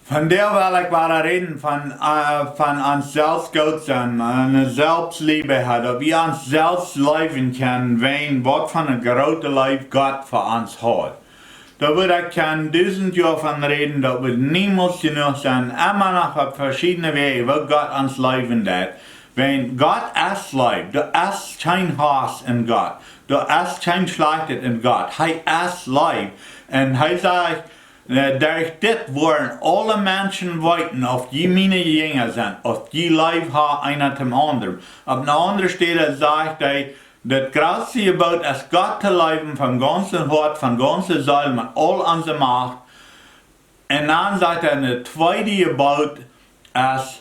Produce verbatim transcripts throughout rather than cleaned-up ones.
Vondoag well ekj wada räden von, äh, von ons selfst goot sennen, ne Selfstliebe haben, daut wie ons selfst leewen kjennen, wäajen waut fa ne groote Leew Gott fa ons haud. Doa wudd ekj kjennen dusent Joa von räden, daut wudd niemols jenuach sennen, emma noch opp veschiedne Wäaj, woo Gott ons leewen deit. Wäajen Gott es Leew, doa es kjeen Hauss en Gott, doa es kjeen Schlajchtet en Gott, hee es Leew. Un hee sajcht, äh, derch dit woaren aule Menschen weeten, auf jie miene Jinja sent, auf jie Leew haben eena dän aundren. Opp ne aundre Städ sajcht hee, daut jratste Jeboot es Gott to leewen von gaunzem Hoat, von gaunze Seel, met aul onse Macht. Un dan sajcht hee, daut tweede Jeboot es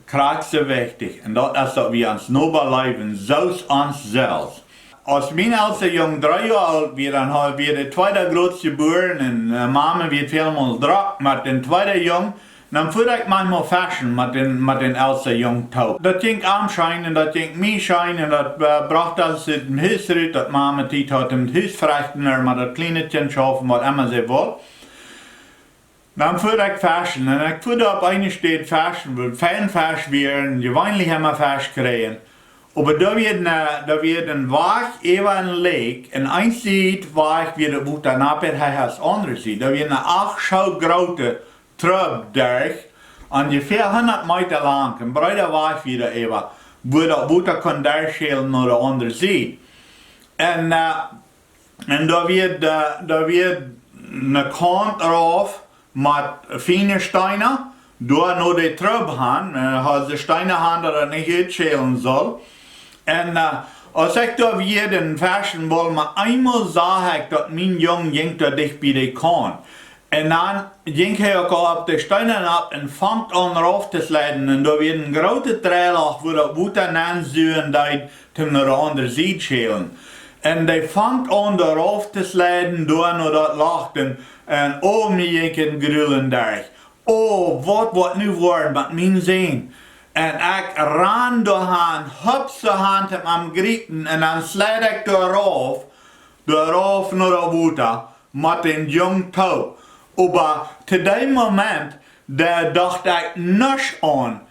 krakjt soo wichtich. Un daut es, daut wie ons Noba leewen, soo aus ons selfst. Aus mien elsta Jung dree Joa oolt wia, dan haud, wia de tweede Groot jebuaren un, äh, Mame wia välmol drock met dän tweeden Jung. Dan fua ekj maunchmol feschen met dän, met dän elsta Jung toop. Daut jinkj am scheen un daut jinkj mie scheen un daut, äh, brocht ons ut däm Hus rut, daut Mame Tiet haud, em Hus to rechten, ooda met daut kjliene Kjint schaufen, waut emma see wull. Dan fua ekj feschen un ekj fua opp eene Städ feschen, wua fein Fesch wia un jeweenlich emma Fesch kjrieech. Oba doa wia een, doa wia een Wajch äwa een Läakj, un eene Sied Wajch wia daut Wota nappet, hee haud de aundre Sied. Doa wia een acht Schoo groote Trubb derch, onjefäa hundat Meeta lang, een breeda Wajch wia doa äwa, wua daut Wota kunn derchschälen no de aundre Sied. Un, äh, un doa wia, äh, doa wia ne Kaunt rauf met fiene Steena, doa no de Trubb han, äh, haud see Steena han, daut daut nich utschälen sull. Un, äh, aus ekj doa wia un feschen wull, mau eemol sach ekj, daut mien Jung jinkj doa dicht bie de Kaunt. Un dan jinkj hee uk aul opp de Steena nopp un funk aun rauf to sliden. Un doa wia een grootet Dreeloch, wua daut Wota nenn suagen deed, toom no de aundre Sied schälen. Un hee funk aun doa rauf to sliden, doa no daut Loch, un, un oh, mie jinkj een Grulen derch. Oh, waut woat nu woaren met mienen Sän? Un ekj rand doa han, hups doa han, toom am griepen, un dan slid ekj doa rauf, doa rauf no daut Wota, met dän Jung toop. Oba to dän Moment, doa docht ekj nuscht aun,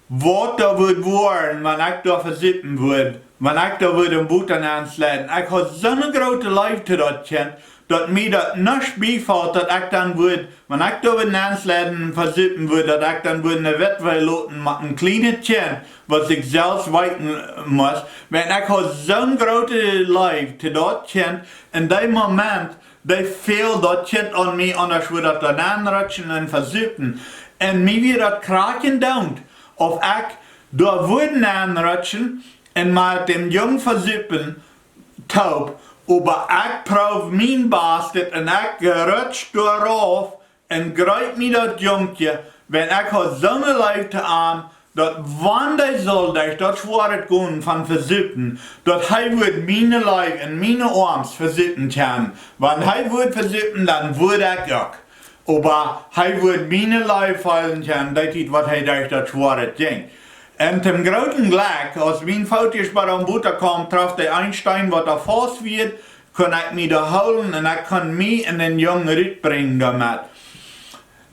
waut doa wudd woaren, wan ekj doa vesupen wudd, wan ekj doa wudd em Wota nenn sliden. Ekj haud soone groote Leew to daut Kjint, daut mie daut nuscht biefoll, daut ekj dan wudd, wan ekj doa wudd nenn sliden un vesupen wudd, daut ekj dan wudd ne Witwe loten met een kjlienet Kjint, waut sikj selfst weeten must. Wan ekj haud soone groote Leew to daut Kjint, en dän Moment, dee fäld daut Kjint aun mie, aundasch wudd daut doa nenn rutschen un vesupen. Un mie wia daut krakjt endoont, auf ekj doa wudd nenn rutschen un met dän Jung vesupen toop, oba ekj proowd mien Bastet un ekj rutsch doa rauf un greep mie daut Jungkje, wan ekj haud soone Leew to am, daut wan dee sull derch daut Schwoaret gonen von vesupen, daut hee wudd miene Leew en miene Oarms vesupen kjennen. Wan hee wudd vesupen, dan wudd ekj uk. Oba hee wudd miene Leew feelen kjennen, dee Tiet waut hee derch daut Schwoaret jinkj. Un toom grooten Jlekj, aus mien Foot ieescht bie daut Wota kaum, trof dee een Steen waut doa faust wia, kunn ekj mie doa hoolen un ekj kunn mie un dän Jung rutbrinjen doamet.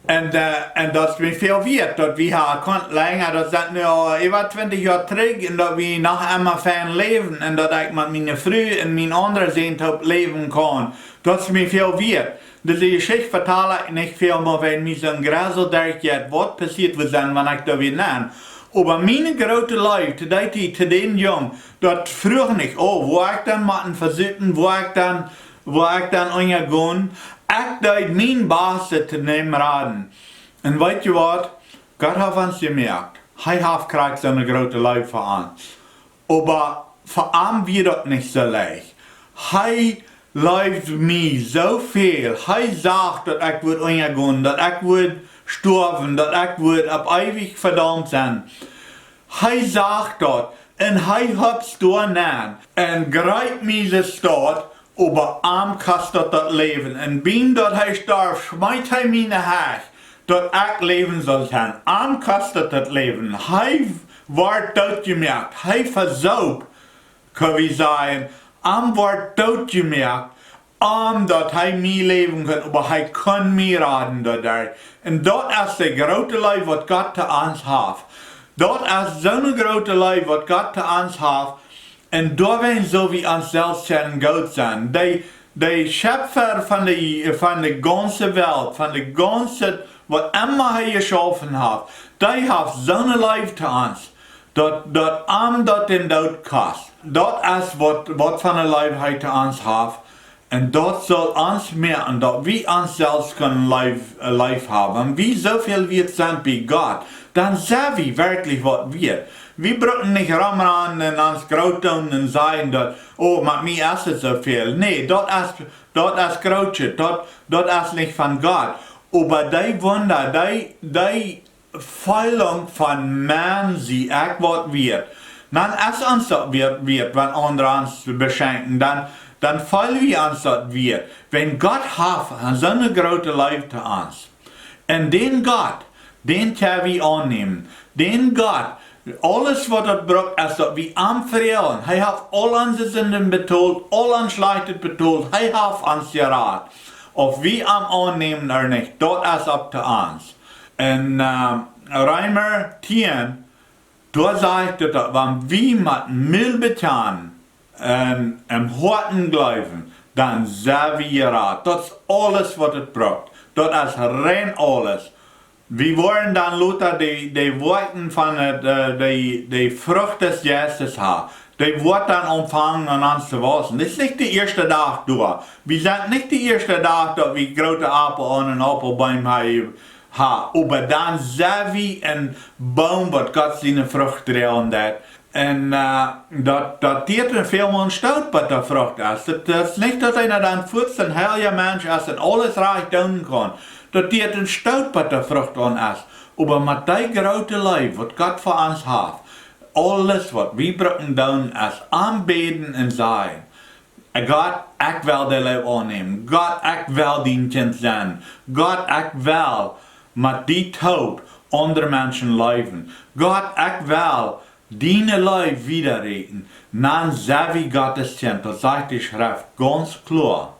Un, äh, un daut es mie väl wieet, daut wie haben kunt lenja, daut sent nu aul äwa twintich Joa trigj, un daut wie noch emma fein läwen, un daut ekj met miene Fru un mien aundra Sän toop läwen kaun. Daut es mie väl wieet. Dise Jeschicht vetal ekj nich väl, mau wan mie soon Gresel derchjeit, waut passieet wudd sennen, wan ekj doa wia nenn. Oba miene groote Leew to dee Tiet, to dän Jung, daut fruach nich, oh, woa ekj dan motten vesupen, woa ekj dan, woa ekj dan unjagonen. Ekj deed mien Bastet to am raden. Un weet jie waut? Gott haft ons jemoakt. Hee haft krakjt soone groote Leew fa ons. Oba fa am wia daut nich soo leicht. Hee leewd mie soo väl. Hee sach, daut ekj wudd unjagonen, daut ekj wudd stoawen, daut ekj wudd opp eewich vedaumt sennen. Hee sach daut un hee hupst doa nenn un greep mie de Staut, oba am kost daut daut Läwen. Un biem daut hee storf, schmeet hee mie ne Hecht, daut ekj läwen sull kjennen. Am kost daut daut Läwen. Hee wort doot jemoakt. Hee vesoop, kaun wie sajen, am wort doot jemoakt. om daut hee mie läwen kunn, oba hee kunn mie raden doaderch. Un daut es de groote Leew waut Gott to ons haft. Daut es soone groote Leew waut Gott to ons haft. Un doawäajen sell wie ons selfst kjennen goot sennen. De, de Schepfa von de, von de gaunze Welt, von de gaunze, waut emma hee jeschaufen haft, dee haft soone Leew to ons, daut, daut am daut dän Doot kost. Daut es waut, waut von ne Leew hee to ons haft. Un daut saul ons moaken, daut wie ons selfst kjennen leef, leef haben. Wan wie soo väl wieet sent bie Gott, dan sent wie werkjlich waut wieet. Wie bruken nich romrannen un ons groot doonen un sajen daut, oh, met mie es et soo väl. Nä, daut es, daut es Grootheit, daut, daut es nich von Gott. Oba dee Wunda, dee, dee Feelunk von, Mensch, sie ekj waut wieet. Dan es ons daut wieet, wieet, wan aundre ons beschenkjen, dan, dan feel wie ons daut wieet. Wan Gott haft soone groote Leew to ons. Un dän Gott, dän kjenn wie aunnämen. Dän Gott, aules waut daut brukt, es daut wie am froagen. Hee haft aul onse Sinden betolt, aul ons Schlajchtet betolt. Hee haft ons jerat. Auf wie am aunnämen ooda nich, daut es opp to ons. En, äh, Reema tieen, doa sajcht et daut, wan wie met Mul bekjanen un em Hoaten jleewen, dan sent wie jerat. Daut es aules waut et brukt. Daut es rein aules. Wie woaren dan lota de, de Woakjen von et, äh, de, de Frucht des Jeistes haben. Dee woat dan aunfangen aun ons to wausen. Daut es nich de ieeschte Dach doa. Wie sent nich de ieeschte Dach daut wie groote Aupel aun een Aupelboom haben, ha, oba dan sent wie een Boom waut Gott siene Frucht droagen deit. Un, äh, daut, daut diet een väl mol een Stoot bat de Frucht es. Daut, daut es nich daut eena dan fuaz een heilja Mensch es un aules rajcht doonen kaun. Daut diet een Stoot bat de Frucht aun es. Oba met dee groote Leew waut Gott fa ons haft, aules waut wie bruken doonen es aunbäden un sajen: Gott, ekj well de Leew aunnämen. Gott, ekj well dien Kjint sennen. Gott, ekj well met die toop aundre Menschen leewen. Gott, ekj well diene Leew wiedaräden. Dan sent wie Gottes Kjint. Daut sajcht de Schreft gaunz kloa.